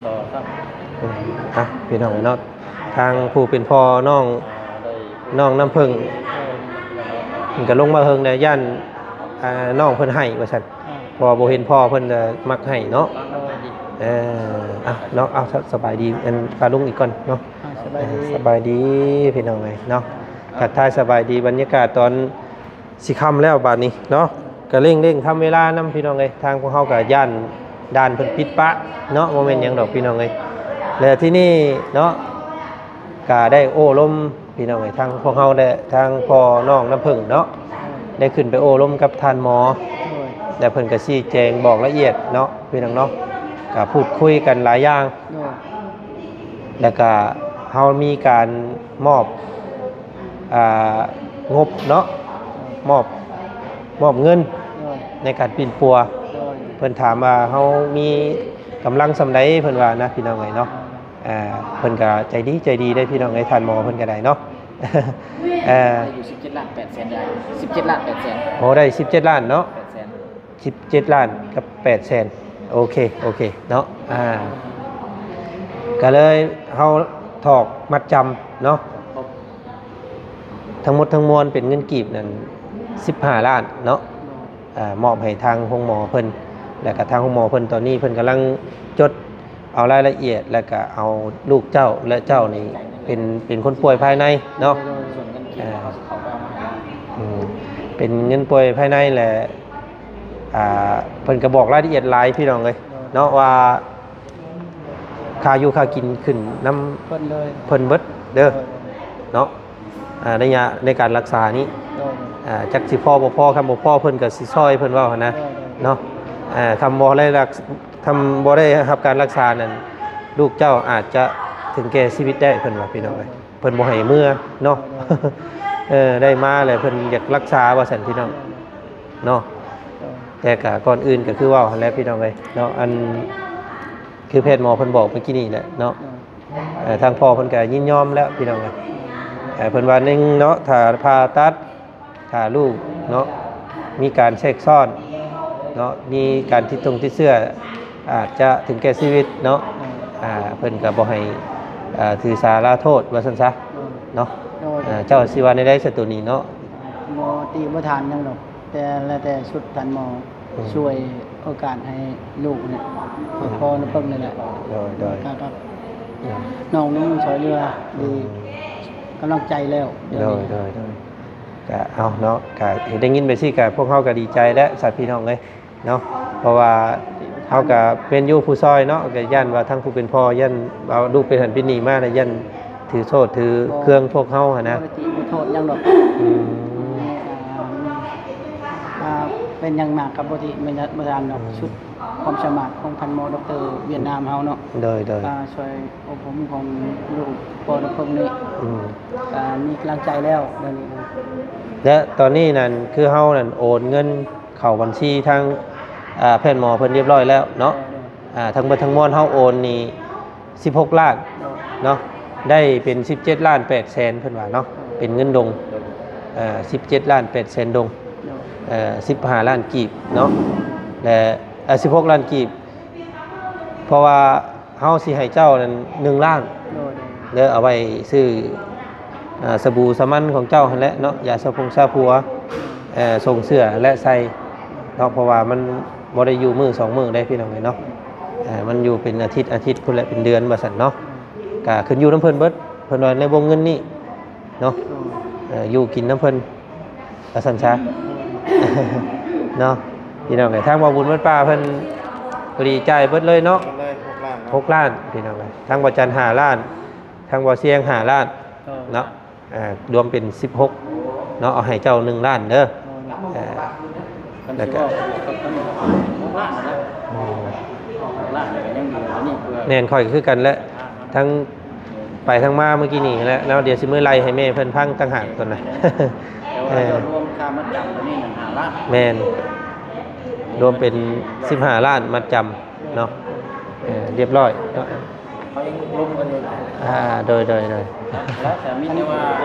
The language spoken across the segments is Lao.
ຕໍ່ຄັບ ອືມ ອ່ະ ພີ່ນ້ອງເນາະ ທາງຜູ້ເປັນພໍ່ນ້ອງ ນ້ອງນ້ຳເຜິ້ງ ເພິ່ນກໍລົງມາເຫິງແລ້ວ ຢ້ານ ອ່າ ນ້ອງເພິ່ນໄຫ້ວ່າຊັ້ນ ອ່າ ເພາະວ່າບໍ່ເຫັນພໍ່ເພິ່ນກໍມັກໄຫ້ເນາະ ໂດຍ ເອີ ອ່ະ ເນາະ ເອົາ ສະ ສະບາຍດີ ອັນ ປ້າລຸງອີກກ່ອນເນາະ ອ່າ ສະບາຍດີ ເອີ ສະບາຍດີ ພີ່ນ້ອງເອີຍເນາະ ທັກທາຍສະບາຍດີ ບັນຍາກາດຕອນ ຊິຄ່ຳແລ້ວບາດນີ້ເນາະ ກໍເລັ່ງໆທຳເວລານຳ ພີ່ນ້ອງເອີຍ ທາງພວກເຮົາກໍຢ້ານດ່ານເພິ່ນປິດປະເນາະ ບໍ່ແມ່ນຫຍັງດອກ ພີ່ນ້ອງເອີຍ ແລະ ທີ່ນີ້ເນາະ ກໍໄດ້ໂອ້ລົມ ພີ່ນ້ອງເອີຍ ທາງພວກເຮົາ ແລະ ທາງພໍ່ນ້ອງນ້ຳເຜິ້ງເນາະ ໄດ້ຂຶ້ນໄປໂອ້ລົມກັບທ່ານໝໍ ໂດຍ ແລະ ເພິ່ນກໍຊີ້ແຈງບອກລະອຽດເນາະ ພີ່ນ້ອງເນາະ ກໍພູດຄຸຍກັນຫຼາຍຢ່າງ ໂດຍ ແລ້ວກະເຮົາມີການມອບ ອ່າ ງົບເນາະ ມອບ ມອບເງິນ ໂດຍ ໃນການປິ່ນປົວ ໂດຍ ເພິ່ນຖາມວ່າເຮົາມີກຳລັງສ່ຳໃດ ເພິ່ນວ່ານະ ພີ່ນ້ອງເອີຍເນາະ ໂດຍ ອ່າ ເພິ່ນກະໃຈດີ ໃຈດີເດ້ ພີ່ນ້ອງເອີຍ ທ່ານໝໍເພິ່ນກະໄດ້ເນາະ ເອີ ໄດ້ຢູ່ສິບເຈັດລ້ານແປດແສນ ໄດ້ສິບເຈັດລ້ານແປດແສນ ໂອ້ ໄດ້ສິບເຈັດລ້ານເນາະ ແປດແສນ ສິບເຈັດລ້ານກັບແປດແສນ ໂອເຄ ໂອເຄເນາະ ອ່າ ກໍເລີຍເຮົາຖອກມັດຈຳເນາະ ທັງໝົດທັງມວນເປັນເງິນກີບນັ້ນສິບຫ້າລ້ານເນາະ ອ່າ ມອບໃຫ້ທາງໂຮງໝໍເພິ່ນ ແລ້ວກໍທາງໂຮງໝໍເພິ່ນ ຕອນນີ້ເພິ່ນກຳລັງຈົດ ເອົາລາຍລະອຽດ ແລ້ວກະເອົາລູກເຈົ້າ ແລະ ເຈົ້ານີ້ເປັນ ເປັນຄົນປ່ວຍພາຍໃນເນາະ ໂດຍ ໂດຍ ອ່າ ອືມ ເປັນເງິນປ່ວຍພາຍໃນ ແລະ ອ່າ ເພິ່ນກໍບອກລາຍລະອຽດຫຼາຍ ພີ່ນ້ອງເອີຍ ໂດຍ ເນາະ ວ່າຄ່າຢູ່ຄ່າກິນຂຶ້ນນຳເພິ່ນເລີຍ ເພິ່ນເບິດເດີ ໂດຍ ເນາະ ອ່າ ໄລຍະໃນການລັກສານີ້ ໂດຍ ອ່າ ຈັກຊິພໍບໍ່ພໍ ຄັນບໍ່ພໍເພິ່ນກໍຊິຊ່ອຍ ເພິ່ນເວົ້າຫັ້ນນະ ໂດຍ ໂດຍ ເນາະ ອ່າ ຄັນບໍ່ໄດ້ລັກ ຄັນບໍ່ໄດ້ຮັບການລັກສານັ້ນ ລູກເຈົ້າອາດຈະເຖິງແກ່ຊີວິດໄດ້ ເພິ່ນວ່າ ພີ່ນ້ອງເອີຍ ໂດຍ ເພິ່ນບໍ່ໃຫ້ເມືອເນາະ ໂດຍ ເອີ ໄດ້ມາແລ້ວເພິ່ນຢາກລັກສາວ່າຊັ້ນ ພີ່ນ້ອງ ໂດຍ ເນາະ ໂດຍ ແຕ່ກະກ່ອນອື່ນກໍຄືເວົ້າຫັ້ນແຫຼະ ພີ່ນ້ອງເອີຍເນາະ ອັນ ຄືແພດໝໍເພິ່ນບອກເມື່ອກີ້ນີ້ແຫຼະເນາະ ໂດຍ ເອີ ທາງພໍ່ເພິ່ນກໍຍິນຍອມແລ້ວ ພີ່ນ້ອງເອີຍ ເອີ ເພິ່ນວ່າ ໜຶ່ງເນາະ ຖ້າຜ່າຕັດ ຖ້າລູກເນາະ ມີການແຊກຊ້ອນເນາະ ມີການຕິດຕົງຕິດເຊື້ອ ອາດຈະເຖິງແກ່ຊີວິດເນາະ ໂດຍ ອ່າ ເພິ່ນກໍບໍ່ໃຫ້ ອ່າ ຖືສາລາໂທດວ່າຊັ້ນຊະ ໂດຍ ເນາະ ໂດຍ ອ່າ ເຈົ້າຊິວ່າແນວໃດຊະໂຕນີ້ເນາະ ບໍ່ຕິບໍ່ຖານຫຍັງດອກ ແຕ່ແລ້ວແຕ່ຊຸດທ່ານໝໍ ອືມ ຊ່ວຍໂອກາດໃຫ້ລູກນີ້ ອືມ ພໍນະເພິ່ນນີ້ແຫຼະ ໂດຍ ໂດຍ ກໍ ກໍ ອືມ ນ້ອງນີ້ຊ່ວຍເຫຼືອ ອືມ ດີ ກຳລັງໃຈແລ້ວ ໂດຍ ໂດຍ ໂດຍ ກໍເອົາເນາະ ກໍໄດ້ຍິນໄປຊີ້ກໍພວກເຮົາກໍດີໃຈແລ້ວຊະພີ່ນ້ອງເອີຍເນາະ ເພາະວ່າເຮົາກໍແມ່ນຢູ່ຜູ້ຊ່ອຍເນາະ ກໍຢ້ານວ່າທາງຜູ້ເປັນພໍ່ ຢ້ານເອົາລູກໄປຫັ້ນໄປນີ້ມາ ແລ້ວຢ້ານຖືໂທດຖືເຄືອງພວກເຮົາຫັ້ນນະ ບໍ່ໄດ້ຕິບໍ່ໂທດຫຍັງດອກ ອືມ ອ່າ ເປັນຫຍັງມາກໍບໍ່ຕິບໍ່ທານດອກ ອືມ ຊຸດຄວາມສາມາດຂອງທ່ານໝໍ ດັອກເຕີ ຫວຽດນາມເຮົາເນາະ ໂດຍ ໂດຍ ອ່າ ຊ່ວຍອົບຮົມຂອງລູກພໍ່ນະເພິ່ນນີ້ ອືມ ກໍມີກຳລັງໃຈແລ້ວດຽວນີ້ ແລະ ຕອນນີ້ນັ້ນ ຄືເຮົານັ້ນໂອນເງິນເຂົ້າບັນຊີທາງ ອ່າ ແພດໝໍເພິ່ນຮຽບຮ້ອຍແລ້ວເນາະ ໂດຍ ໂດຍ ອ່າ ທັງເບິດທັງມວນເຮົາໂອນນີ້ສິບຫົກລ້ານ ໂດຍ ເນາະ ໄດ້ເປັນສິບເຈັດລ້ານແປດແສນ ເພິ່ນວ່າເນາະ ໂດຍ ເປັນເງິນດົງ ໂດຍ ເອີ ສິບເຈັດລ້ານແປດແສນດົງ ໂດຍ ເອີ ສິບຫ້າລ້ານກີບເນາະ ແລະ ເອີ ສິບຫົກລ້ານກີບ ເພາະວ່າ ເຮົາຊິໃຫ້ເຈົ້ານັ້ນໜຶ່ງລ້ານ ໂດຍ ໂດຍ ເດີ ເອົາໄວ້ຊື້ ອ່າ ສະບູສະໝັນຂອງເຈົ້າຫັ້ນແຫຼະເນາະ ຢາສະຜົງສະຜົວ ເອີ ສົ່ງເສື້ອແລະໃສ່ເນາະ ເພາະວ່າມັນບໍ່ໄດ້ຢູ່ມື້ສອງມື້ເດ້ພີ່ນ້ອງເອີຍເນາະ ເອີ ມັນຢູ່ເປັນອາທິດ ອາທິດພຸ້ນແຫຼະ ເປັນເດືອນວ່າຊັ້ນເນາະ ກໍຂຶ້ນຢູ່ນຳເພິ່ນເບິດ ເພິ່ນວ່າໃນວົງເງິນນີ້ເນາະ ໂດຍ ເອີ ຢູ່ກິນນຳເພິ່ນ ວ່າຊັ້ນຊະ ເນາະ ພີ່ນ້ອງເອີຍ ທາງບ່າວບຸນວັດປ່າເພິ່ນພໍດີຈ່າຍເບິດເລີຍເນາະ ເບິດເລີຍ ຫົກລ້ານເນາະ ຫົກລ້ານ ພີ່ນ້ອງເອີຍ ທາງບ່າວຈັນຫ້າລ້ານ ທາງບ່າວຊຽງຫ້າລ້ານ ໂດຍ ເນາະ ອ່າ ລວມເປັນສິບຫົກເນາະ ເອົາໃຫ້ເຈົ້າໜຶ່ງລ້ານເດີ ໂດຍ ເອີ ຄັນຊິເວົ້າບວກກັບທັງຫົກລ້ານນະ ອືມ ຫົກລ້ານນີ້ກໍຍັງດີກວ່ານີ້ ເພື່ອ ແມ່ນ ຂ້ອຍກໍຄືກັນແຫຼະ ທັງໄປທັງມາມື້ກີ້ນີ້ແຫຼະເນາະ ດຽວຊິມາໄລ່ໃຫ້ແມ່ເພິ່ນຟັງຕ່າງຫາກຕົນນະ ແຕ່ວ່າ ເອີ ຍອດລວມຄ່າມັດຈຳຕົວນີ້ນັ້ນຫ້າລ້ານ ແມ່ນ ລວມເປັນສິບຫ້າລ້ານມັດຈຳເນາະ ເອີ ຮຽບຮ້ອຍເນາະ ເຂົາຍັງລົມກັນຢູ່ ອ່າ ໂດຍ ໂດຍ ໂດຍ ແລ້ວແຕ່ມີແຕ່ວ່າ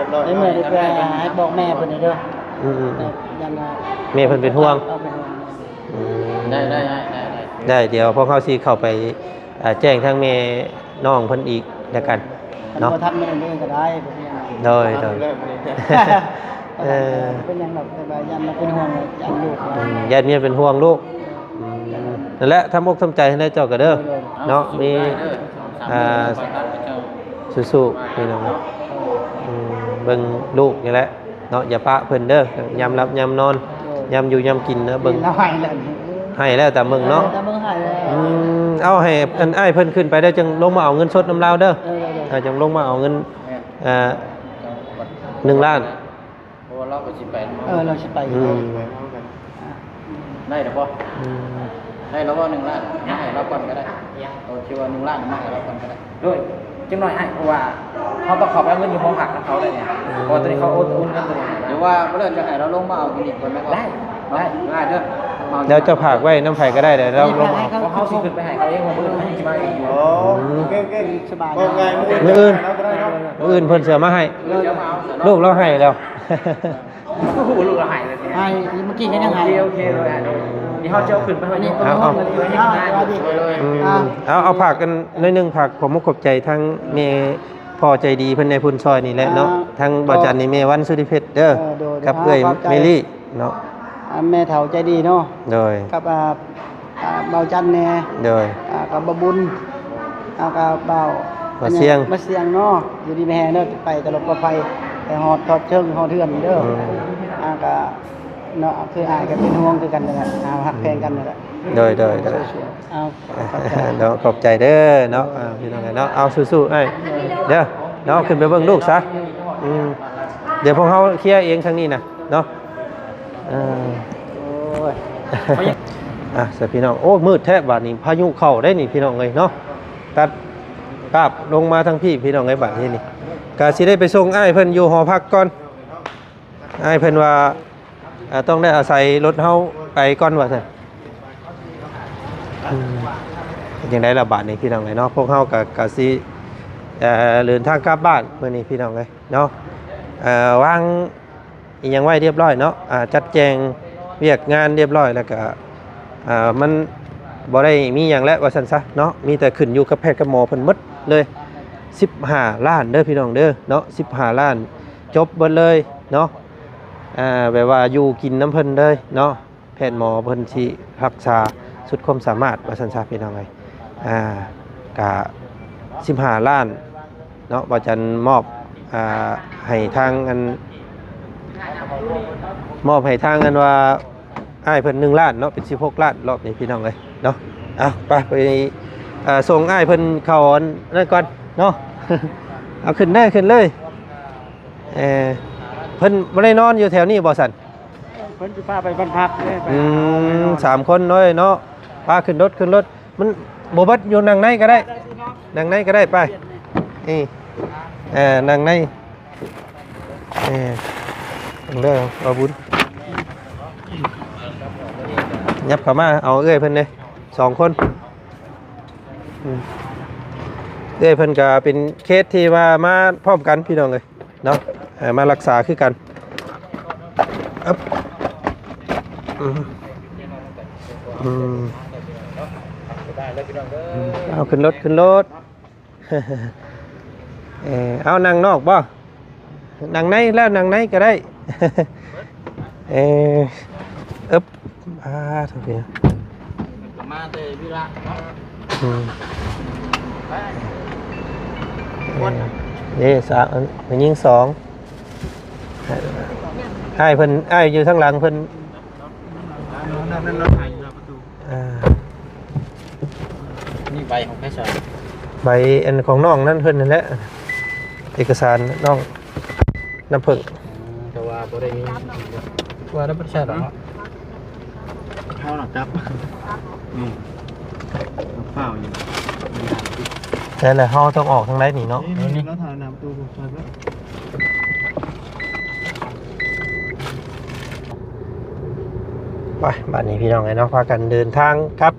ໃນເມື່ອນີ້ເພື່ອໃຫ້ບອກແມ່ເພິ່ນເດີ ອືມໆໆ ຢ້ານວ່າແມ່ເພິ່ນເປັນຫ່ວງ ເອີ ເປັນຫ່ວງ ອືມ ໄດ້ ໄດ້ ໄດ້ ໄດ້ ໄດ້ ດຽວພວກເຮົາຊິເຂົ້າໄປ ອ່າ ແຈ້ງທາງແມ່ນ້ອງເພິ່ນອີກແລ້ວກັນເນາະ. ຄັນບໍ່ທັນມື້ອື່ນກໍໄດ້ ບໍ່ເປັນຫຍັງ. ໂດຍ ໂດຍ. ເອີ ເປັນຫຍັງດອກ ແຕ່ວ່າຢ້ານເຮົາເປັນຫ່ວງ ຢ້ານລູກ. ອືມ ຢ້ານເມຍເປັນຫ່ວງລູກ. ອືມ ນັ້ນແຫຼະ ທຳອົກທຳໃຈໃຫ້ເຈົ້າກໍເດີ ໂດຍ ໂດຍ ເນາະ. ມີ ອ່າ ສູ້ໆ ພີ່ນ້ອງເນາະ. ອືມ ເບິ່ງລູກນີ້ແຫຼະ ເນາະ ຢ່າປະເພິ່ນເດີ ຍາມຫຼັບຍາມນອນ ໂດຍ ຍາມຢູ່ຍາມກິນເນາະ ເບິ່ງ. ນີ້ລາວໄຫ້ແລ້ວ ໄຫ້ແລ້ວ ຕາເບິ່ງເນາະ. ເອີ ຕາເບິ່ງໄຫ້ແລ້ວ. ອືມ ເອົາໃຫ້ອັນອ້າຍເພິ່ນຂຶ້ນໄປເດີ ຈັ່ງລົງມາເອົາເງິນສົດນຳລາວເດີ. ເອີ ໂດຍ ໂດຍ. ເອີ ຈັ່ງລົງມາເອົາເງິນ ເອີ ໜຶ່ງລ້ານ ເພາະວ່າລາວກໍຊິໄປນຳ. ເອີ ລາວຊິໄປ. ອືມ ໄດ້ແລ້ວບໍ່? ອືມ ໄດ້ແລ້ວບໍ່ ໜຶ່ງລ້ານ? ມາໃຫ້ລາວກ່ອນກໍໄດ້ ໂຕທີ່ວ່າໜຶ່ງລ້ານ ມາໃຫ້ລາວກ່ອນກໍໄດ້. ໂດຍ ຈັກໜ້ອຍອ້າຍ ເພາະວ່າເຮົາຕ້ອງເຂົ້າໄປເອົາເງິນຢູ່ຫໍພັກນຳເຂົາໄດ້ນີ້. ອືມ ເພາະວ່າຕອນນີ້ເຂົາໂອນ ໂອນເງິນຕົວນີ້. ຫຼືວ່າບໍ່ເລີ້ນຈະໃຫ້ລາວລົງມາເອົາຢູ່ນີ້ກ່ອນແມ່ນບໍ່? ໄດ້ ເນາະ ໄດ້ ໄດ້ເດີ. ແລ້ວເຈົ້າຝາກໄວ້ນຳໃຜກໍໄດ້ ແລ້ວລາວລົງມາເອົາ. ເພາະເຮົາຊິຂຶ້ນໄປໃຫ້ເຂົາເອງ ມື້ອື່ນເພິ່ນຊິມາເອງຢູ່. ອໍ ອືມ ໂອເຄ ໂອເຄ ສະບາຍ ມື້ອື່ນ ມື້ອື່ນເພິ່ນຊິເອົາມາໃຫ້. ໂດຍ ລູກລາວໄຫ້ແລ້ວ. ໂອ້ໂຫ ລູກລາວໄຫ້ເລີຍ. ໄຫ້ ເມື່ອກີ້ກໍຍັງໄຫ້. ໂອເຄ ໂອເຄ ໂດຍ. ນີ້ເຮົາຈະເອົາຂຶ້ນໄປໃຫ້. ເອົາ ເອົາ ເອົາ ອືມ ອ່າ ເອົາ ເອົາ ຝາກກັນໜ້ອຍໜຶ່ງ ຝາກຂອບມຸກຂອບໃຈທາງແມ່ ພໍ່ໃຈດີເພິ່ນໃນພຸ້ນຊ່ອຍນີ້ແຫຼະເນາະ. ອ່າ ທາງບ່າວຈັນນີ້ ແມ່ວັນສຸລິເພັດເດີ ເອີ ໂດຍ ກັບເອື້ອຍເມລີເນາະ. ອ່າ ແມ່ເຖົ້າໃຈດີເນາະ. ໂດຍ ກັບ ອ່າ ອ່າ ບ່າວຈັນແດ່. ໂດຍ ອ່າ ກັບບ່າວບຸນ ອ່າ ກັບບ່າວ ບ່າວຊຽງ ບ່າວຊຽງເນາະ. ຢູ່ດີມີແຮງເດີ ໄປຕະຫຼອດປອດໄພ ໄປຮອດ ຮອດເທິງຮອດເຮືອນເດີ. ອືມ ອ່າ ກໍເນາະ ຄືອ້າຍກໍເປັນຫ່ວງຄືກັນນັ້ນແຫຼະ ເຮົາຮັກແພງກັນນັ້ນແຫຼະ. ໂດຍ ໂດຍ ໂດຍ. ເອົາ ຂອບໃຈເນາະ ຂອບໃຈເດີເນາະ. ເອີ ພີ່ນ້ອງເອີຍເນາະ ເອົາສູ້ໆ ອ້າຍ ເດີເນາະ. ຂຶ້ນໄປເບິ່ງລູກຊະ. ອືມ ດຽວພວກເຮົາເຄຍເອງທາງນີ້ນະເນາະ. ເອີ ໂອ້ຍ ອ່ະ ຊະພີ່ນ້ອງ. ໂອ້ ມືດແທ້ບາດນີ້ ພາຍຸເຂົ້າໄດ໋ນີ້ ພີ່ນ້ອງເອີຍເນາະ. ຕັດພາບລົງມາທາງພີ້ ພີ່ນ້ອງເອີຍ. ບາດນີ້ນີ້ ກະຊິໄດ້ໄປສົ່ງອ້າຍເພິ່ນຢູ່ຫໍພັກກ່ອນ. ອ້າຍເພິ່ນວ່າ ເອີ ຕ້ອງໄດ້ອາໄສລົດເຮົາໄປກ່ອນວ່າຊັ້ນ. ອືມ ເປັນຈັ່ງໃດລະບາດນີ້ ພີ່ນ້ອງເອີຍເນາະ. ພວກເຮົາກໍ ກໍຊິ ເອີ ເດີນທາງກັບບ້ານມື້ນີ້ ພີ່ນ້ອງເອີຍເນາະ. ເອີ ວາງອີ່ຫຍັງໄວ້ຮຽບຮ້ອຍເນາະ ຈັດແຈງວຽກງານຮຽບຮ້ອຍ ແລ້ວກໍ ເອີ ມັນບໍ່ໄດ້ມີຫຍັງແລ້ວວ່າຊັ້ນຊະເນາະ. ມີແຕ່ຂຶ້ນຢູ່ກັບແພດກັບໝໍເພິ່ນໝົດເລີຍ. ສິບຫ້າລ້ານເດີ ພີ່ນ້ອງເດີເນາະ ສິບຫ້າລ້ານ ຈົບເບິດເລີຍເນາະ. ອ່າ ແບບວ່າຢູ່ກິນນຳເພິ່ນເລີຍເນາະ ແພດໝໍເພິ່ນຊິຮັກສາສຸດຄວາມສາມາດວ່າຊັ້ນຊະ ພີ່ນ້ອງເອີຍ. ອ່າ ກະສິບຫ້າລ້ານເນາະ ບ່າວຈັນມອບ ອ່າ ໃຫ້ທາງອັນ ມອບໃຫ້ທາງອັນວ່າ ອ້າຍເພິ່ນໜຶ່ງລ້ານເນາະ ເປັນສິບຫົກລ້ານລອບນີ້ ພີ່ນ້ອງເອີຍເນາະ. ເອົາ ໄປ ໄປ ເອີ ສົ່ງອ້າຍເພິ່ນເຂົ້າອັນນັ້ນກ່ອນເນາະ. ເອົາ ຂຶ້ນເລີຍ ຂຶ້ນເລີຍ. ເອີ ເພິ່ນບໍ່ໄດ້ນອນຢູ່ແຖວນີ້ບໍ່ຊັ້ນ? ເພິ່ນຊິພາໄປບ້ານພັກເດ້. ອືມ ສາມຄົນເລີຍເນາະ ພາຂຶ້ນລົດ ຂຶ້ນລົດ. ມັນບໍ່ເບິດ ຢູ່ນັ່ງໃນກໍໄດ້ ນັ່ງໃນກໍໄດ້. ໄປ ນີ້ ເອີ ນັ່ງໃນ. ເອີ ເບິ່ງເດີ ບ່າວບຸນ ຫຍັບເຂົ້າມາ ເອົາເອື້ອຍເພິ່ນເດ້ ສອງຄົນ. ອືມ ເອື້ອຍເພິ່ນກໍເປັນເຄສທີ່ວ່າມາພ້ອມກັນ ພີ່ນ້ອງເອີຍເນາະ. ເອີ ມາຮັກສາຄືກັນ. ອຶບ ອືມ ອືມ ເອົາ ຂຶ້ນລົດ ຂຶ້ນລົດ. ເອີ ເອົາ ນັ່ງນອກບໍ່? ນັ່ງໃນແລ້ວ ນັ່ງໃນກໍໄດ້. ເອີ ອຶບ ອ່າ ໂທດເດີ ມາແຕ່ວິລະເນາະ. ອືມ ໄປ ເອີ ເດ້ ສາມ ຜູ້ຍິງສອງ. ອ້າຍເພິ່ນ ອ້າຍຢູ່ທາງຫຼັງເພິ່ນ. ອ່າ ນີ້ໃບຂອງໃຜຊະ? ໃບອັນຂອງນ້ອງນັ້ນເພິ່ນນັ້ນແຫຼະ ເອກະສານນ້ອງນ້ຳເຜິ້ງ. ອືມ ແຕ່ວ່າບໍ່ໄດ້ມີ ວ່າແລ້ວບໍ່ໄດ້ໃຊ້ດອກເນາະ. ເຮົານະຈັບ ອືມ ເຝົ້າຢູ່ ແຕ່ລະເຮົາຕ້ອງອອກທາງໃດນີ້ເນາະ. ນີ້ ນີ້ ນີ້ ລາວຖ່າຍໜ້າປະຕູ ໄປ ບາດນີ້ພີ່ນ້ອງເອີຍເນາະ ພາກັນເດີນທາງກັບ.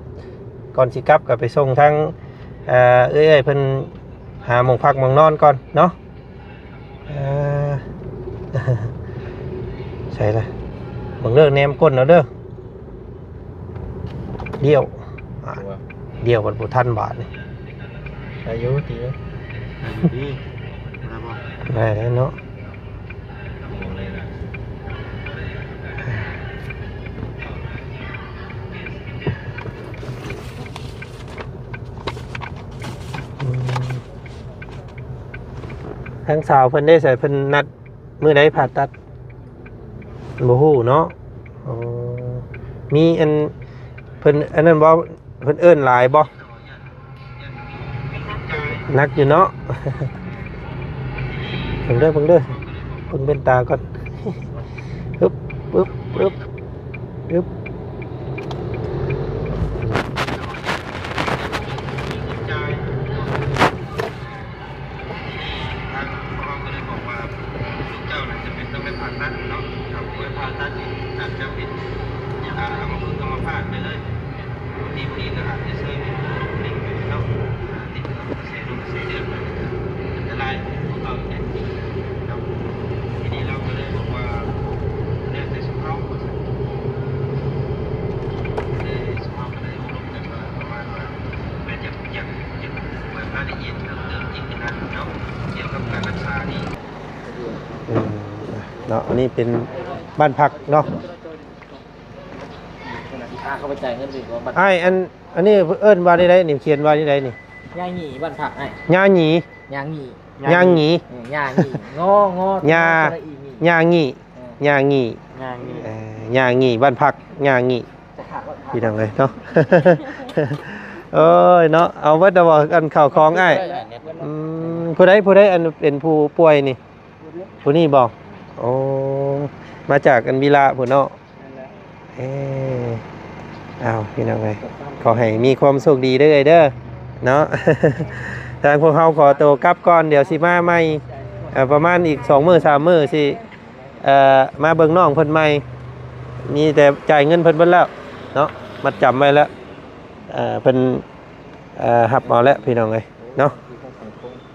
ກ່ອນຊິກັບກໍໄປສົ່ງທາງ ເອີ ເອື້ອຍເພິ່ນຫາໝ່ອງພັກໝ່ອງນອນກ່ອນເນາະ. ເອີ ໃສລະ ເບິ່ງເດີ ແນມກົ້ນເອົາເດີ. ລ້ຽວ ລ້ຽວມັນບໍ່ທັນບາດນີ້. ໄດ້ຢູ່ຕິ ໄດ້ຢູ່ຕິ ໄດ້ບໍ່? ໄດ້ແລ້ວເນາະ ອືມ ທາງສາວເພິ່ນເດ້ໃສ ເພິ່ນນັດມື້ໃດຜ່າຕັດ? ບໍ່ຮູ້ເນາະ ອໍ ມີອັນ ເພິ່ນອັນນັ້ນບໍ່? ເພິ່ນເອີ້ນຫຼາຍບໍ່? ໜັກຢູ່ເນາະ ເບິ່ງເດີ ເບິ່ງເດີ ເບິ່ງແວ່ນຕາກ່ອນ ປຶບ ປຶບ ປຶບ ປຶບ. ທາງໝໍກໍເລີຍບອກວ່າ ລູກເຈົ້ານັ້ນຈຳເປັນຕ້ອງໄດ້ຜ່າຕັດເນາະ ຖ້າບໍ່ໄດ້ຜ່າຕັດນີ້ອາດຈະເປັນ ອາ ອັມມະພຶກອັມມະພາດໄປເລີຍ ດີບໍ່ດີກໍອາດຈະເຊີຍເປັນເປັນເນາະ ຕິດຕໍ່ກະແສລົມກະແສເລືອດໄປ ອັນຕະລາຍຂອງເຂົາເນາະ ທີນີ້ລາວກໍເລີຍບອກວ່າ ແລ້ວແຕ່ຊຸມເຮົາ ວ່າຊັ້ນ ເລີຍຊຸມເຮົາກໍເລີຍໂອ້ລົມກັນວ່າ ປະມານວ່າ ແມ່ນຢາກ ຢາກ ຢາກຮູ້ລາຍລະອຽດເພີ່ມເຕີມອີກນັ້ນເນາະ ກ່ຽວກັບການຮັກສານີ້ ເອີ ເນາະ ອັນນີ້ເປັນບ້ານພັກເນາະ ພາເຂົາໄປຈ່າຍເງິນດີກວ່າ ອ້າຍ ອັນ ອັນນີ້ເອີ້ນວ່າແນວໃດນີ້? ຂຽນວ່າແນວໃດນີ້? ຍາຫຢີ ບ້ານພັກ ອ້າຍ ຍາຫຢີ ຍາຫຢີ ຍາຫຢີ ເອີ ຍາຫຢີ ງ ງ ຍາ ສະຫຼະອີ ຫຍີ່ ຍາຫຢີ ເອີ ຍາຫຢີ ຍາຫຢີ ເອີ ຍາຫຢີ ບ້ານພັກ ຍາຫຢີ ພີ່ນ້ອງເອີຍເນາະ ໂອ້ຍເນາະ ເອົາເບິດແລ້ວບໍ່ ອັນເຂົ້າຂອງອ້າຍ? ອືມ ຜູ້ໃດ ຜູ້ໃດ ອັນເປັນຜູ້ປ່ວຍນີ້? ຜູ້ນີ້ບໍ່? ໂອ້ ມາຈາກອັນວິລະພຸ້ນເນາະ ເອີ ເອົາ ພີ່ນ້ອງເອີຍ ຂໍໃຫ້ມີຄວາມໂຊກດີເດີເອື້ອຍເດີ ເນາະ ທາງພວກເຮົາຂໍໂຕກັບກ່ອນ ດຽວຊິມາໃໝ່ ເອີ ປະມານອີກສອງມື້ສາມມື້ຊິ ເອີ ມາເບິ່ງນ້ອງເພິ່ນໃໝ່ ມີແຕ່ຈ່າຍເງິນເພິ່ນເບິດແລ້ວເນາະ ມັດຈຳໄວ້ແລ້ວ ເອີ ເພິ່ນ ເອີ ຮັບເອົາແລ້ວ ພີ່ນ້ອງເອີຍເນາະ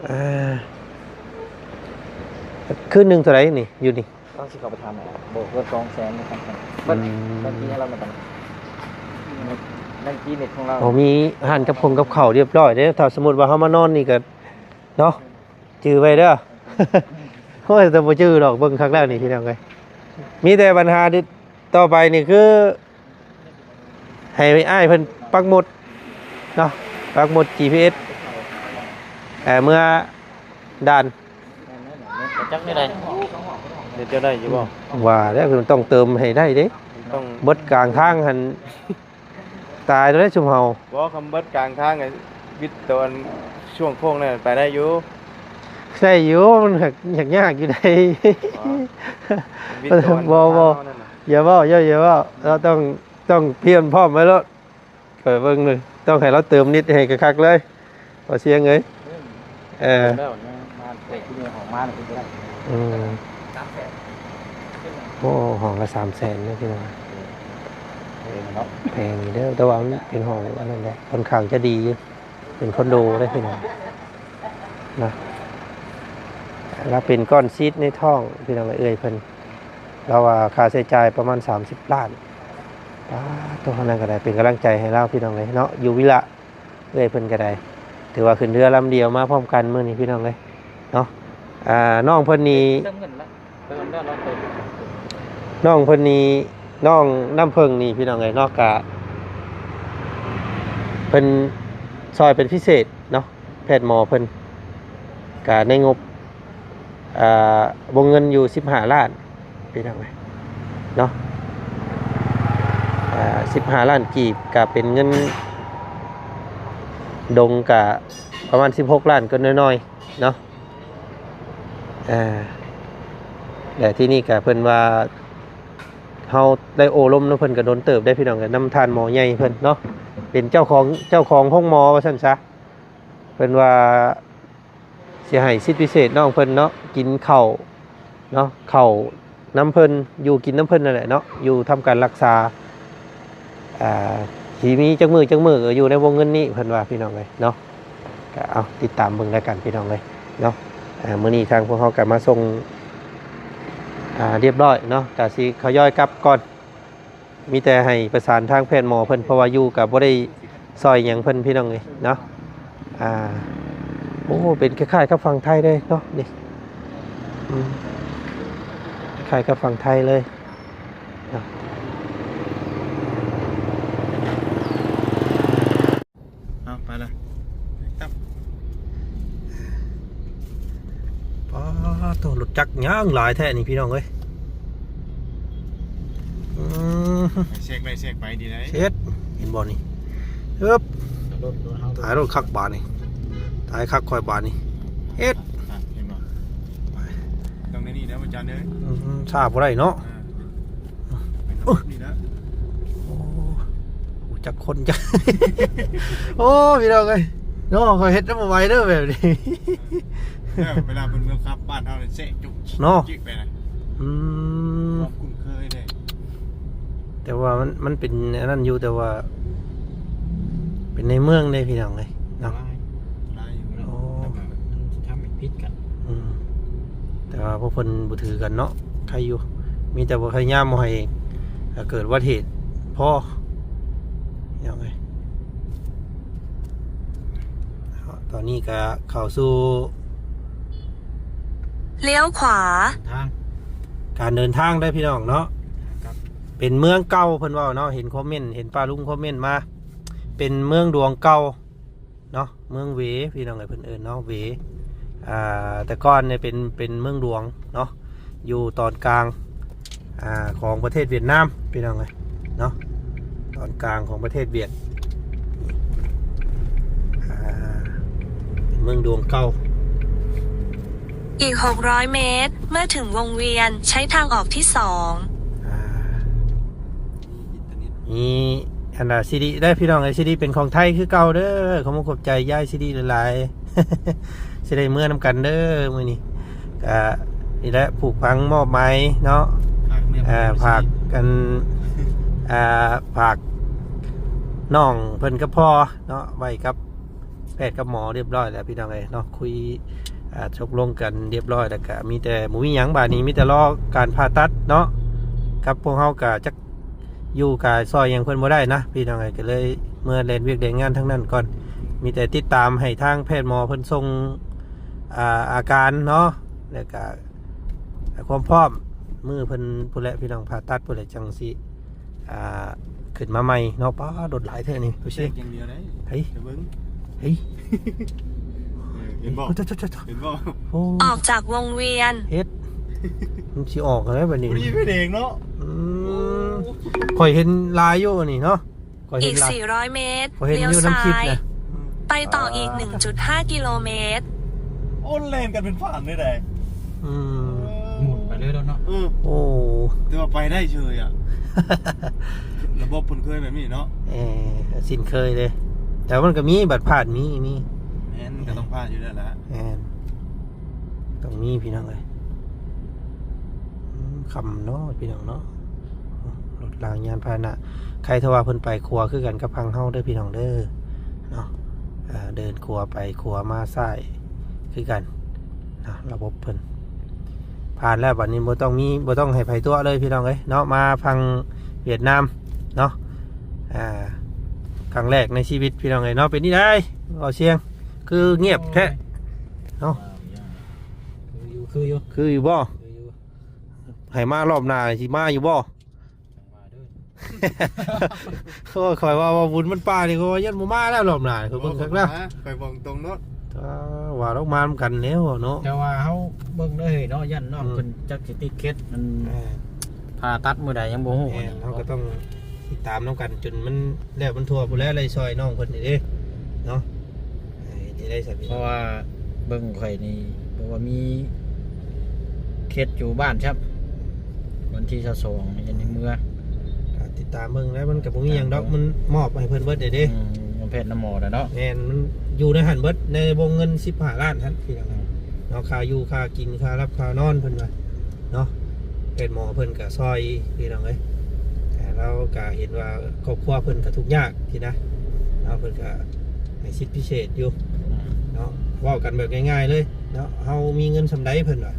ເອີ ຄືນໜຶ່ງເທົ່າໃດນີ້ ຢູ່ນີ້? ຕ້ອງຊິເຂົ້າໄປຖາມ ບໍ່ເກີນສອງແສນ ສາມແສນ ເບິດ ອືມ ເບິດທີ່ໃຫ້ລາວມາຕັ້ງ ແມ່ນ ແມ່ນທີ່ເນັດຂອງລາວ ໂອ້ ມີຮ້ານກັບຄົງກັບເຂົ້າຮຽບຮ້ອຍເດ້ ຖ້າສົມມຸດວ່າເຮົາມານອນນີ້ກໍເນາະ ຈື່ໄວ້ເດີ ໂອ້ຍ ແຕ່ບໍ່ຈື່ດອກ ເບິ່ງຄັກແລ້ວນີ້ ພີ່ນ້ອງເອີຍ ມີແຕ່ບັນຫາ ຕໍ່ໄປນີ້ຄື ໃຫ້ອ້າຍເພິ່ນປັກໝຸດເນາະ ປັກໝຸດຈີພີເອັສ ເອີ ເມືອດ່ານ ຈັກແນວໃດ ເຮັດຈັ່ງໃດຢູ່ບໍ່? ວ່າແລ້ວ ຕ້ອງເຕີມໃຫ້ໄດ້ເດ້ ຕ້ອງ ເບິດກາງທາງຫັ້ນ ຕາຍແລ້ວເດ້ຊຸມເຮົາ ບໍ່ ຄຳເບິດກາງທາງ ວິດຕອນຊ່ວງໂຄ້ງນັ້ນໄປໄດ້ຢູ່ ໄດ້ຢູ່ ມັນຫາກ ຫາກຍາກຢູ່ໃດ ບໍ່ ບໍ່ ຢ່າເວົ້າ ຢ່າ ຢ່າເວົ້າ ເຮົາຕ້ອງ ຕ້ອງພຽມພ້ອມໄວ້ໂລດ ຂ້ອຍເບິ່ງເລີຍ ຕ້ອງໃຫ້ລາວເຕີມນິດໃຫ້ຄັກໆເລີຍ ບໍ່ເສຍເງິນ ເອີ ແລ້ວມາເຕະທີ່ນີ້ອອກມາຄືບໍ່ໄດ້ ອືມ ໂອ້ ຫ້ອງລະສາມແສນເດີພີ່ນ້ອງ ເອີ ເນາະ ແພງຢູ່ເດີ ແຕ່ວ່າມັນເປັນຫ້ອງອັນນັ້ນແຫຼະ ຂ້ອນຂ້າງຈະດີຢູ່ ເປັນຄອນໂດເດ້ພີ່ນ້ອງ ນະ ລາວເປັນກ້ອນຊີດໃນທ້ອງ ພີ່ນ້ອງເອີຍ ເອື້ອຍເພິ່ນ ລາວວ່າຄ່າໃຊ້ຈ່າຍປະມານສາມສິບລ້ານ ປາດໂທ້ ອັນນັ້ນກໍໄດ້ ເປັນກຳລັງໃຈໃຫ້ລາວ ພີ່ນ້ອງເອີຍເນາະ ຢູ່ວິລະ ເອື້ອຍເພິ່ນກໍໄດ້ ຖືວ່າຂຶ້ນເຮືອລຳດຽວມາພ້ອມກັນມື້ນີ້ ພີ່ນ້ອງເອີຍເນາະ ອ່າ ນ້ອງເພິ່ນນີ້ ເຕີມເງິນລະ ເຕີມແລ້ວເນາະ ເຕີມ ນ້ອງເພິ່ນນີ້ ນ້ອງນ້ຳເຜິ້ງນີ້ ພີ່ນ້ອງເອີຍເນາະ ກະ ເພິ່ນຊ່ອຍເປັນພິເສດເນາະ ແພດໝໍເພິ່ນ ກະໃນງົບ ອ່າ ວົງເງິນຢູ່ສິບຫ້າລ້ານ ພີ່ນ້ອງເອີຍເນາະ ອ່າ ສິບຫ້າລ້ານກີບ ກະເປັນເງິນດົງ ກະປະມານສິບຫົກລ້ານກວ່າໜ້ອຍໆເນາະ ອ່າ ແລະ ທີ່ນີ້ກະເພິ່ນວ່າ ເຮົາໄດ້ໂອ້ລົມນຳເພິ່ນກະດົນເຕີບໄດ໋ ພີ່ນ້ອງເອີຍ ນຳທ່ານໝໍໃຫຍ່ເພິ່ນເນາະ ເປັນເຈົ້າຂອງ ເຈົ້າຂອງໂຮງໝໍວ່າຊັ້ນຊະ ເພິ່ນວ່າ ຊິໃຫ້ສິດພິເສດນ້ອງເພິ່ນເນາະ ກິນເຂົ້າເນາະ ເຂົ້ານຳເພິ່ນ ຢູ່ກິນນຳເພິ່ນນັ້ນແຫຼະເນາະ ຢູ່ທຳການລັກສາ ອ່າ ຊິມີຈັກມື້ຈັກມື້ກໍຢູ່ໃນວົງເງິນນີ້ ເພິ່ນວ່າ ພີ່ນ້ອງເອີຍເນາະ ກໍເອົາ ຕິດຕາມເບິ່ງແລ້ວກັນ ພີ່ນ້ອງເອີຍເນາະ ອ່າ ມື້ນີ້ທາງພວກເຮົາກໍມາສົ່ງ ອ່າ ຮຽບຮ້ອຍເນາະ ກໍຊິທະຍອຍກັບກ່ອນ ມີແຕ່ໃຫ້ປະສານທາງແພດໝໍເພິ່ນ ເພາະວ່າຢູ່ກໍບໍ່ໄດ້ຊ່ອຍຫຍັງເພິ່ນ ພີ່ນ້ອງເອີຍເນາະ ອ່າ ໂອ້ ເປັນຄ້າຍໆກັບຝັ່ງໄທເລີຍເນາະ ນີ້ ອືມ ຄ້າຍກັບຝັ່ງໄທເລີຍເນາະ. ເອົາ ໄປລະ ຕັບ ປາດໂທ້ ລົດຈັກຫຍັງຫຼາຍແທ້ນີ້ພີ່ນ້ອງເອີຍ. ອືມ ແຊກໄປແຊກໄປດີໄດ໋ ເຮັດ ເຫັນບໍ່ນີ້ ເອີບ ລົດ ລົດເຮົາ ຕາຍ ລົດຄັກບາດນີ້ ຕາຍຄັກຂ້ອຍບາດນີ້ ເຮັດ ເຫັນບໍ່ ຕ້ອງໄດ້ນີ້ແລ້ວອາຈານເອີຍ. ອືມ ຊ້າບໍ່ໄດ້ເນາະ ອ່າ ເປັນລະບົບນີ້ນະ ໂອ້ ຮູ້ຈັກຄົນຈັກ ໂອ້ ພີ່ນ້ອງເອີຍ ເນາະ ຂ້ອຍເຮັດນຳບໍ່ໄຫວເດີແບບນີ້ ເອີ ເວລາເພິ່ນເມືອຂັບບ້ານເຮົານີ້ແຊະຈຸກ ເນາະ ຈິກໄປນະ ອືມ ຄວາມຄຸ້ນເຄີຍເດ້ ແຕ່ວ່າມັນ ມັນເປັນອັນນັ້ນຢູ່ ແຕ່ວ່າເປັນໃນເມືອງເດ້ພີ່ນ້ອງເອີຍເນາະ ຫຼາຍ ຫຼາຍຢູ່ ໂອ້ ມັນຊິທຳໃຫ້ຜິດກັນ ອືມ ແຕ່ວ່າພວກເພິ່ນບໍ່ຖືກັນເນາະ ໃຄຢູ່ ມີແຕ່ວ່າພະຍາຍາມບໍ່ໃຫ້ເກີດອຸບັດຕິເຫດພໍ ພີ່ນ້ອງເອີຍ. ຕອນນີ້ກໍເຂົ້າສູ່ ລ້ຽວຂວາ ທາງ ການເດີນທາງເດີພີ່ນ້ອງເນາະ ເປັນເມືອງເກົ່າເພິ່ນເວົ້າເນາະ ເຫັນຄອມເມັນ ເຫັນປ້າລຸງຄອມເມັນມາ ເປັນເມືອງຫຼວງເກົ່າເນາະ ເມືອງເວ ພີ່ນ້ອງເອີຍ ເພິ່ນເອີ້ນເນາະ ເວ ອ່າ ແຕ່ກ່ອນນີ້ເປັນ ເປັນເມືອງຫຼວງເນາະ ຢູ່ຕອນກາງ ອ່າ ຂອງປະເທດຫວຽດນາມ ພີ່ນ້ອງເອີຍເນາະ ຕອນກາງຂອງປະເທດຫວຽດ ອ່າ ເປັນເມືອງຫຼວງເກົ່າ. ອີກ ຫົກຮ້ອຍ ເມດ ເມື່ອເຖິງວົງວຽນ ໃຊ້ທາງອອກທີສອງ ອ່າ ມີອັນນ່າ ຊີດີ ໄດ້ພີ່ນ້ອງເອີຍ ຊີດີເປັນຂອງໄທຄືເກົ່າເດີ ຂອບມຸກຂອບໃຈຍາຍຊີດີຫຼາຍໆ ຊິໄດ້ເມືອນຳກັນເດີມື້ນີ້ ກະນີ້ແຫຼະ ຜູກຝັງມອບໝາຍເນາະ ຝາກເມືອ ອ່າ ຝາກກັນ ອ່າ ຝາກນ້ອງເພິ່ນກັບພໍ່ເນາະ ໄວ້ກັບແພດກັບໝໍຮຽບຮ້ອຍແລ້ວພີ່ນ້ອງເອີຍເນາະ ຄຸຍ ອ່າ ຕົກລົງກັນຮຽບຮ້ອຍ ແລ້ວກະມີແຕ່ ບໍ່ມີຫຍັງບາດນີ້ ມີແຕ່ລໍການຜ່າຕັດເນາະ ກັບພວກເຮົາກະຈັກ ຢູ່ກະຊ່ອຍຫຍັງເພິ່ນບໍ່ໄດ້ນະພີ່ນ້ອງເອີຍ ກໍເລີຍເມືອແລ່ນວຽກແລ່ນງານທາງນັ້ນກ່ອນ ມີແຕ່ຕິດຕາມໃຫ້ທາງແພດໝໍເພິ່ນສົ່ງ ອ່າ ອາການເນາະ ແລ້ວກະຄວາມພ້ອມມື້ເພິ່ນພຸ້ນແຫຼະ ພີ່ນ້ອງ ຜ່າຕັດພຸ້ນແຫຼະ ຈັ່ງຊິ ອ່າ ຂຶ້ນມາໃໝ່ເນາະ. ປ້າ ລົດຫຼາຍແທ້ນີ້ ດູຊິ ແຊກຢ່າງດຽວໄດ໋ ເຮີ້ຍ ຈະເບິ່ງ ເຮີ້ຍ ເອີ ເຫັນບໍ່ ໂອ້ ເຫັນບໍ່ ໂອ້ ອອກຈາກວົງວຽນ ເຮັດ ມັນຊິອອກແລ້ວບັດນີ້ ບໍ່ໄດ້ໄຟແດງເນາະ ອືມ ໂອ້ ຂ້ອຍເຫັນຫຼາຍຢູ່ນີ້ເນາະ ຂ້ອຍເຫັນຫຼາຍ ອີກ ສີ່ຮ້ອຍ ເມດ ຂ້ອຍເຫັນຢູ່ນຳຄລິບນະ ລ້ຽວຊ້າຍ ໄປຕໍ່ອີກ ອ່າ ໜຶ່ງຈຸດຫ້າ ກິໂລເມດ ໂອ້ ແລ່ນກັນເປັນຝານເລີຍໃດ໋ ອືມ ເອີ ໝູນໄປເລີຍເນາະ ເອີ ໂອ້ ແຕ່ວ່າໄປໄດ້ເຊີຍອະ ລະບົບເພິ່ນເຄີຍແບບນີ້ເນາະ ເອີ ຊິນເຄີຍເດ້ ແຕ່ມັນກໍມີບາດພາດ ມີ ມີ ແມ່ນ ມັນກໍຕ້ອງພາດຢູ່ແລ້ວລະ ແມ່ນ ຕ້ອງມີພີ່ນ້ອງເອີຍ ອືມ ຄ່ຳເນາະພີ່ນ້ອງເນາະ ລົດລາງຍານພາຫະນະ ໃຄເທົ່າວ່າເພິ່ນໄປຂວາຄືກັນກັບຝັ່ງເຮົາເດີພີ່ນ້ອງເດີເນາະ ເດີນຂວາໄປຂວາມາຊ້າຍຄືກັນເນາະ ລະບົບເພິ່ນ ຜ່ານແລ້ວບັດນີ້ບໍ່ຕ້ອງມີ ບໍ່ຕ້ອງໃຫ້ໃຜຕົວະເລີຍພີ່ນ້ອງເອີຍເນາະ ມາຝັ່ງຫວຽດນາມເນາະ ອ່າ ຄັ້ງແລກໃນຊີວິດພີ່ນ້ອງເອີຍເນາະ ເປັນຈັ່ງໃດ ເວົ້າສຽງ ຄືງຽບແທ້ເນາະ ຄືຢູ່ ຄືຢູ່ ຄືຢູ່ບໍ່ ຄືຢູ່ ໃຫ້ມາລອບໜ້າຊິມາຢູ່ບໍ່ ຈັ່ງວ່າເດີ ໂອ້ຍ ຂ້ອຍວ່າ ວ່າບຸນມັນປ່ານີ້ ຂ້ອຍວ່າຢ້ານບໍ່ມາແລ້ວລອບໜ້າ ຂ້ອຍເບິ່ງຄັກແລ້ວ ຂ້ອຍບອກຕົງເນາະ ອ່າ ວ່າດອກມານຳກັນແລ້ວເນາະ ແຕ່ວ່າເຮົາເບິ່ງເດີເນາະ ຢ້ານນ້ອງ ອືມ ເພິ່ນຈັກຊິຕິດເຂັດ ມັນ ອ່າ ຜ່າຕັດມື້ໃດຍັງບໍ່ຮູ້ ແມ່ນ ເຮົາກໍຕ້ອງຕິດຕາມນຳກັນຈົນມັນແລ້ວມັນທົ່ວພຸ້ນແຫຼະ ໄດ້ຊ່ອຍນ້ອງເພິ່ນນີ້ເດ້ເນາະ ເຮັດຈັ່ງໃດຊັ້ນ ເພາະວ່າເບິ່ງຂ້ອຍນີ້ ເພາະວ່າມີເຂັດຢູ່ບ້ານຊ້ຳ ວັນທີຊາວສອງນີ້ຈະໄດ້ເມືອ ກໍຕິດຕາມເບິ່ງແລ້ວ ມັນກໍບໍ່ມີຫຍັງດອກ ມັນມອບໃຫ້ເພິ່ນເບິດເດ້ ອືມ ນຳແພດນຳໝໍແລ້ວເນາະ ແມ່ນ ມັນຢູ່ໃນຫັ້ນເບິດ ໃນວົງເງິນສິບຫ້າລ້ານຫັ້ນ ພີ່ນ້ອງເນາະ ຄ່າຢູ່ຄ່າກິນ ຄ່າຮັບຄ່ານອນ ເພິ່ນວ່າເນາະ ແພດໝໍເພິ່ນກໍຊ່ອຍ ພີ່ນ້ອງເອີຍ ແຕ່ລາວກໍເຫັນວ່າຄອບຄົວເພິ່ນກໍທຸກຍາກ ຊີ້ນະ ເນາະ ເພິ່ນກໍໃຫ້ສິດພິເສດຢູ່ ອືມ ເນາະ ເວົ້າກັນແບບງ່າຍໆເລີຍເນາະ ເຮົາມີເງິນສ່ຳໃດເພິ່ນວ່າ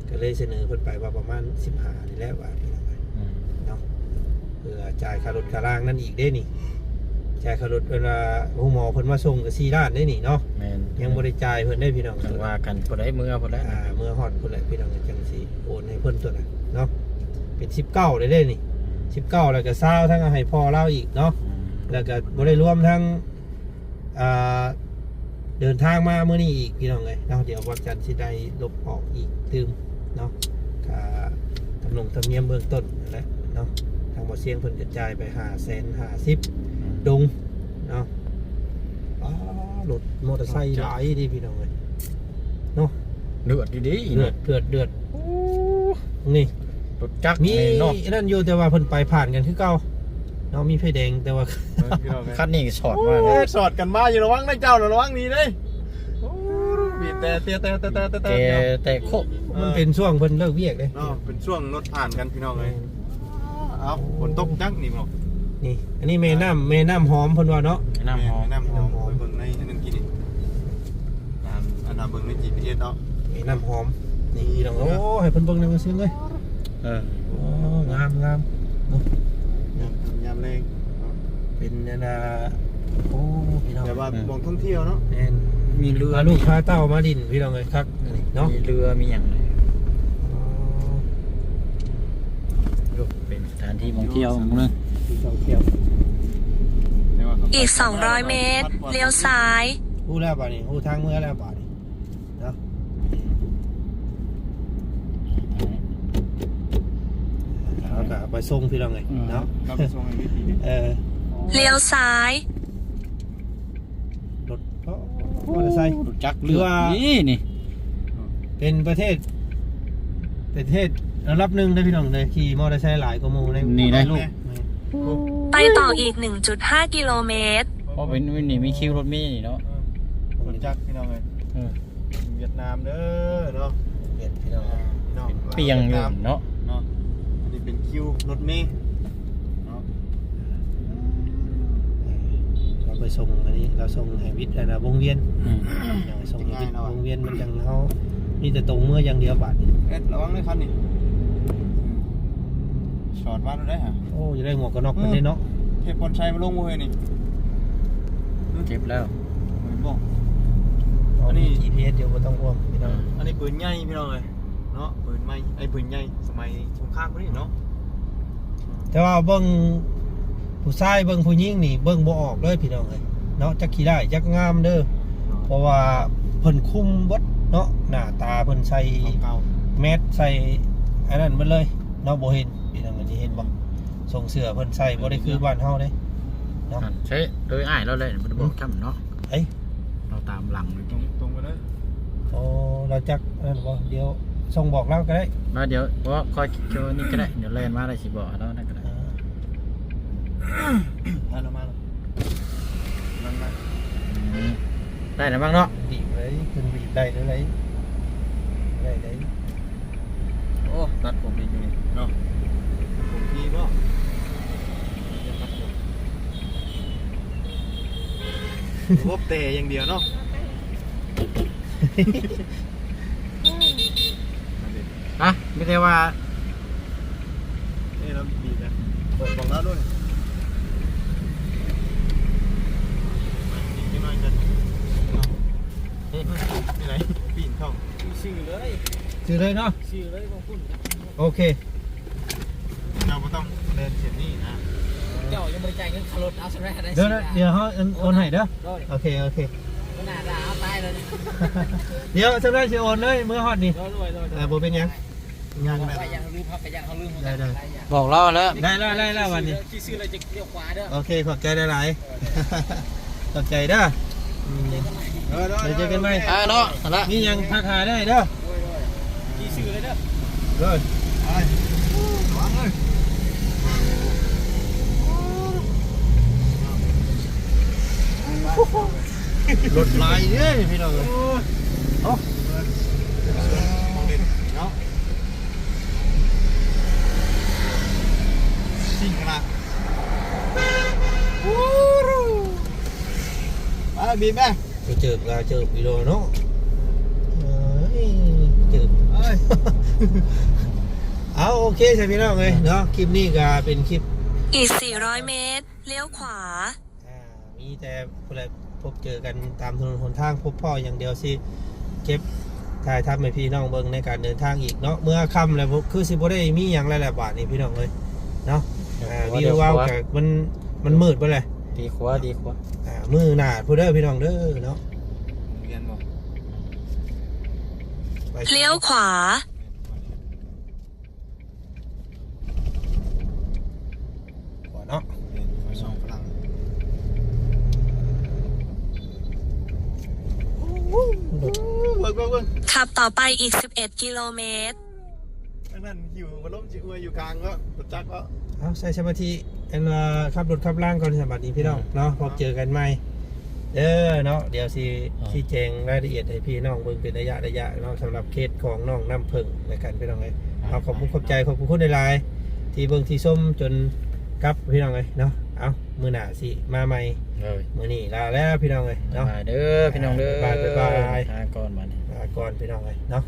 ກໍເລີຍສະເໜີເພິ່ນໄປວ່າປະມານສິບຫ້ານີ້ແຫຼະວ່າ ອືມ ເນາະ ເພື່ອຈ່າຍຄ່າລົດຄ່າລາງນັ້ນອີກເດ້ນີ້ ຈ່າຍຄ່າລົດ ເພິ່ນວ່າໂຮງໝໍເພິ່ນມາສົ່ງກໍສີ່ລ້ານເດ້ນີ້ເນາະ ແ ແມ່ນ ຍັງບໍ່ໄດ້ຈ່າຍເພິ່ນເດ້ພີ່ນ້ອງ ຈັ່ງວ່າກັນ ຜູ້ໃດເມືອພຸ້ນແຫຼະ ອ່າ ເມືອຮອດພຸ້ນແຫຼະພີ່ນ້ອງ ຈັ່ງຊິໂອນໃຫ້ເພິ່ນຕົວນັ້ນເນາະ ເປັນສິບເກົ້າເລີຍເດ້ນີ້ ສິບເກົ້າ ແລ້ວກໍຊາວ ທັງໃຫ້ພໍ່ລາວອີກເນາະ ອືມ ແລ້ວກໍບໍ່ໄດ້ລວມທັງ ອ່າ ເດີນທາງມາມື້ນີ້ອີກພີ່ນ້ອງເອີຍເນາະ ດຽວວັນຈັນຊິໄດ້ລົບອອກອີກຕື່ມເນາະ ຄ່າທຳນົງທຳນຽມເບື້ອງຕົ້ນນັ້ນແຫຼະເນາະ ທາງບໍ່ຊຽງເພິ່ນກະຈ່າຍໄປຫ້າແສນຫ້າສິບ ອືມ ດົງເນາະ ອໍ ລົດມໍເຕີໄຊຫຼາຍເດ້ພີ່ນ້ອງເອີຍເນາະ ເດືອດດີໆ ເດືອດ ເດືອດ ເດືອດ ໂອ້ ນີ້ ລົດຈັກ ມີ ນີ້ເນາະ ອັນນັ້ນຢູ່ ແຕ່ວ່າເພິ່ນໄປຜ່ານກັນຄືເກົ່າເນາະ ມີໄຟແດງ ແຕ່ວ່າ ເບິ່ງພີ່ນ້ອງເອີຍ ຄັນນີ້ສອດມາ ໂອ້ ເລີຍ ສອດກັນມາຢູ່ ລະວັງເດີເຈົ້າ ລະວັງນີ້ເດ້ ໂອ້ ບີບແຕ່ ແຕ່ ແຕ່ ແຕ່ ແຕ່ ແຕ່ ແຕ່ໂຄະ ມັນເປັນຊ່ວງເພິ່ນເລີກວຽກເດ້ເນາະ ເປັນຊ່ວງລົດຜ່ານກັນພີ່ນ້ອງເອີຍ ເອົາ ຝົນຕົກຈັກນີ້ບໍ່ ນີ້ ອັນນີ້ແມ່ນ້ຳ ແມ່ນ້ຳຫອມເພິ່ນວ່າເນາະ ແມ່ນ້ຳຫອມ ແມ່ນ້ຳຫອມ ໄປເບິ່ງໃນນັ້ນກິນນີ້ ອັນ ອັນນັ້ນເບິ່ງໃນຈີພີເອັສເນາະ ແມ່ນ້ຳຫອມ ນີ້ພີ່ນ້ອງ ໂອ້ ໃຫ້ເພິ່ນເບິ່ງນຳຊື່ເລີຍ ເອີ ໂອ້ ງາມ ງາມ ຍາມ ຍາມແລງເນາະ ເປັນອັນນ່າ ໂອ້ ພີ່ນ້ອງ ແບບວ່າ ເອີ ໝ່ອງທ່ອງທ່ຽວເນາະ ແມ່ນ ມີເຮືອ ພາລູກພາເຕົ້າມາຫຼິ້ນ ພີ່ນ້ອງເອີຍ ຄັກອັນນີ້ເນາະ ມີເຮືອ ມີຫຍັງ ອໍ ໂອ້ ເປັນສະຖານທີ່ທ່ອງທ່ຽວ ເມືອງ ທີ່ທ່ອງທ່ຽວ ແຕ່ວ່າ ອີກສອງຮ້ອຍເມດ ລ້ຽວຊ້າຍ ຮູ້ແລ້ວບາດນີ້ ຮູ້ທາງເມືອແລ້ວບາດນີ້ ເນາະ ເຮົາກໍໄປສົ່ງພີ່ນ້ອງເອີຍ ອືມ ເນາະ ເຮົາໄປສົ່ງໃຫ້ວິທີນີ້ ເອີ ລ້ຽວຊ້າຍ ລົດ ໂອ້ ມໍເຕີໄຊ ລົດຈັກເລືອດ ຖືວ່າ ນີ້ ນີ້ ເປັນປະເທດ ປະເທດລະດັບໜຶ່ງເດ້ພີ່ນ້ອງເດ້ ຂີ່ມໍເຕີໄຊຫຼາຍກວ່າໝູ່ໃນ ນີ້ນະ ໃນໂລກ ແມ່ນ ໄປຕໍ່ອີກໜຶ່ງຈຸດຫ້າກິໂລເມດ ເພາະເປັນ ນີ້ມີຄິວລົດເມນີ້ເນາະ ເອີ ລົດຈັກພີ່ນ້ອງເອີຍ ເອີ ຫວຽດນາມເດີເນາະ ຫວຽດພີ່ນ້ອງ ອ່າ ພີ່ນ້ອງ ເປັນປຽງຢູ່ເນາະ ເນາະ ອັນນີ້ເປັນຄິວລົດເມເນາະ ເຮົາໄປສົ່ງອັນນີ້ ເຮົາສົ່ງໃຫ້ວິດອັນນ່າ ວົງວຽນ ອືມ ເຮົາສົ່ງໃຫ້ວິດ ວົງວຽນ ມັນຈັ່ງເຮົາມີແຕ່ຕົງເມືອຢ່າງດຽວບາດນີ້ ເອັດ ລະວັງເດີຄັນນີ້ ອືມ ສອດມາໂລດໄດ໋ຫະ ໂອ້ ຢາກໄດ້ໝວກກັນນັອກເພິ່ນເດ້ເນາະ ເກັບບ່ອນໃສ່ມາລົງບໍ່ເຮີ້ຍນີ້ ເກັບແລ້ວ ເຫັນບໍ່ ອັນນີ້ ມີຈີພີເອັສຢູ່ ບໍ່ຕ້ອງຫ່ວງພີ່ນ້ອງ ອັນນີ້ປືນໃຫຍ່ພີ່ນ້ອງເອີຍເນາະ ປືນໃໝ່ ໄອ້ປືນໃຫຍ່ສະໄໝສົງຄາມພຸ້ນນີ້ເນາະ ແຕ່ວ່າເບິ່ງຜູ້ຊາຍເບິ່ງຜູ້ຍິງນີ້ເບິ່ງບໍ່ອອກເລີຍພີ່ນ້ອງເອີຍເນາະ ຈັກຂີ້ຮ້າຍຈັກງາມເດີ ເນາະ ເພາະວ່າເພິ່ນຄຸມເບິດເນາະ ໜ້າຕາເພິ່ນໃສ່ແມັດ ໃສ່ອັນນັ້ນເບິດເລີຍ ເນາະ ບໍ່ເຫັນ ພີ່ນ້ອງ ອັນນີ້ເຫັນບໍ່ ຊົງເສື້ອເພິ່ນໃສ່ບໍ່ໄດ້ຄືບ້ານເຮົາເດ້ເນາະ ໃຊ່ ໂດຍອ້າຍລາວແຫຼະ ບໍ່ໄດ້ບອກ ອືມ ຊ້ຳເນາະ ເອີ ລາວຕາມຫຼັງຢູ່ ຕົງ ຕົງໄປເລີຍ ໂອ້ ລາວຈັກນັ້ນບໍ່ ດຽວສົ່ງບອກລາວກໍໄດ້ ມາ ດຽວ ບໍ່ ຂ້ອຍ ດຽວນີ້ກໍໄດ້ ດຽວແລ່ນມາແລ້ວຊິບອກໃຫ້ລາວນັ້ນກໍໄດ້ ອ່າ ມາແລ້ວ ມາແລ້ວ ກຳລັງມາ ອືມ ໄດ້ແລ້ວມັ້ງເນາະ ບີບເລີຍ ຂຶ້ນບີບໄດ້ເລີຍ ໄດ້ ໄດ້ ໂອ້ ຕັດຜົມອີກຢູ່ນີ້ເນາະ ຕັດຜົມຟຣີບໍ່? ລະບົບແຕ່ຢ່າງດຽວເນາະ ຮະ ມີແຕ່ວ່າ ເອີ ລະບີບນະ ເປີດຂອງລາວດ້ວຍ ມາອີກຈັກໜ້ອຍກັນ ນີ້ໄດ໋ ປີ້ນເຂົ້າ ຊື່ເລີຍ ຊື່ເລີຍເນາະ ຊື່ເລີຍ ຂອງຄຸນ ໂອເຄ ເຈົ້າບໍ່ຕ້ອງແລ່ນເສັ້ນນີ້ນະ ເຈົ້າຍັງບໍ່ໄດ້ຈ່າຍເງິນຄ່າລົດ ເອົາຊະແລ້ວ ດຽວ ດຽວເຮົາໂອນໃຫ້ເດີ ໂອເຄ ໂອເຄ ດຽວຊະແລ້ວຊິໂອນເລີຍ ເມື່ອຮອດນີ້ ໂດຍ ໂດຍ ໂດຍ ເອີ ບໍ່ເປັນຫຍັງ ຍັງ ບອກລາວແລ້ວ ໄດ້ແລ້ວ ໄດ້ແລ້ວ ໄດ້ແລ້ວ ບັດນີ້ ໂອເຄ ຂອບໃຈຫຼາຍໆ ເອີ ຂອບໃຈເດີ ອືມ ເດີ ເດີ ເດີ ເຈີກັນໃໝ່ ອ່າ ເນາະ ຫັ້ນລະ ມີຫຍັງທັກຫາໄດ້ເດີ ໂດຍ ໂດຍ ເດີ ໄປ ລະວັງເລີຍ ລົດຫຼາຍເດ້ພີ່ນ້ອງເອີຍ ໂອ້ຍ ເນາະ ຊິງຂະໜາດ ໄປ ບີບແມ ເຈີບກະເຈີບອີ່ຫຼີເນາະ ເອີຍ ເຈີບ ເອີຍ ເອົາ ໂອເຄ ຊະພີ່ນ້ອງເອີຍເນາະ ຄລິບນີ້ກະເປັນຄລິບ ອີກສີ່ຮ້ອຍເມດ ລ້ຽວຂວາ ອ່າ ມີແຕ່ຜູ້ໃດ ພົບເຈີກັນຕາມຖະໜົນຫົນທາງ ພົບພໍ້ຫຍັງ ດຽວຊິເກັບຖ່າຍທຳໃຫ້ພີ່ນ້ອງເບິ່ງໃນການເດີນທາງອີກເນາະ. ເມື່ອຄ່ຳແລ້ວ ຄືຊິບໍ່ໄດ້ມີຫຍັງແລ້ວແຫຼະບາດນີ້ພີ່ນ້ອງເອີຍເນາະ. ອ່າ ວິວວາວກະມັນ ມັນມືດເບິດແຫຼະ. ດີຂວາ ດີຂວາ. ອ່າ ມື້ໜ້າພຸ້ນເດີພີ່ນ້ອງເດີເນາະ. ໂຮງຮຽນບໍ່? ໄປ ລ້ຽວຂວາ ຂວາເນາະ. ແມ່ນ ໄປສອງພະລັງ. ເບິ່ງ ເບິ່ງ ເບິ່ງ. ຂັບต่อไปอีกสิบเอ็ดกิโลเมตร. ອັນນັ້ນຫິວພັດລົມຊິເມື່ອຍຢູ່ກາງເນາະ ລົດຈັກເນາະ. ເອົາ ໃສ່ສະມາທິ ອັນວ່າຂັບລົດຂັບລາງກ່ອນ ສຳລັບບັດນີ້ພີ່ນ້ອງເນາະ. ພົບເຈີກັນໃໝ່ເດີເນາະ. ດຽວຊິ ຊີ້ແຈງລາຍລະອຽດໃຫ້ພີ່ນ້ອງເບິ່ງເປັນໄລຍະໆເນາະ ສຳລັບເຄສຂອງນ້ອງນ້ຳເຜິ້ງນຳກັນພີ່ນ້ອງເອີຍ. ເອົາ ຂອບຄຸນຂອບໃຈ ຂອບຄຸນຫຼາຍໆ ທີ່ເບິ່ງທີ່ຊົມຈົນກັບພີ່ນ້ອງເອີຍເນາະ. ເອົາ ມື້ໜ້າຊິມາໃໝ່. ມື້ນີ້ລາແລ້ວພີ່ນ້ອງເອີຍເນາະ. ບາຍເດີພີ່ນ້ອງເດີ. ບາຍບາຍ ບາຍ. ລາກ່ອນບັດນີ້ ລາກ່ອນພີ່ນ້ອງເອີຍເນາະ.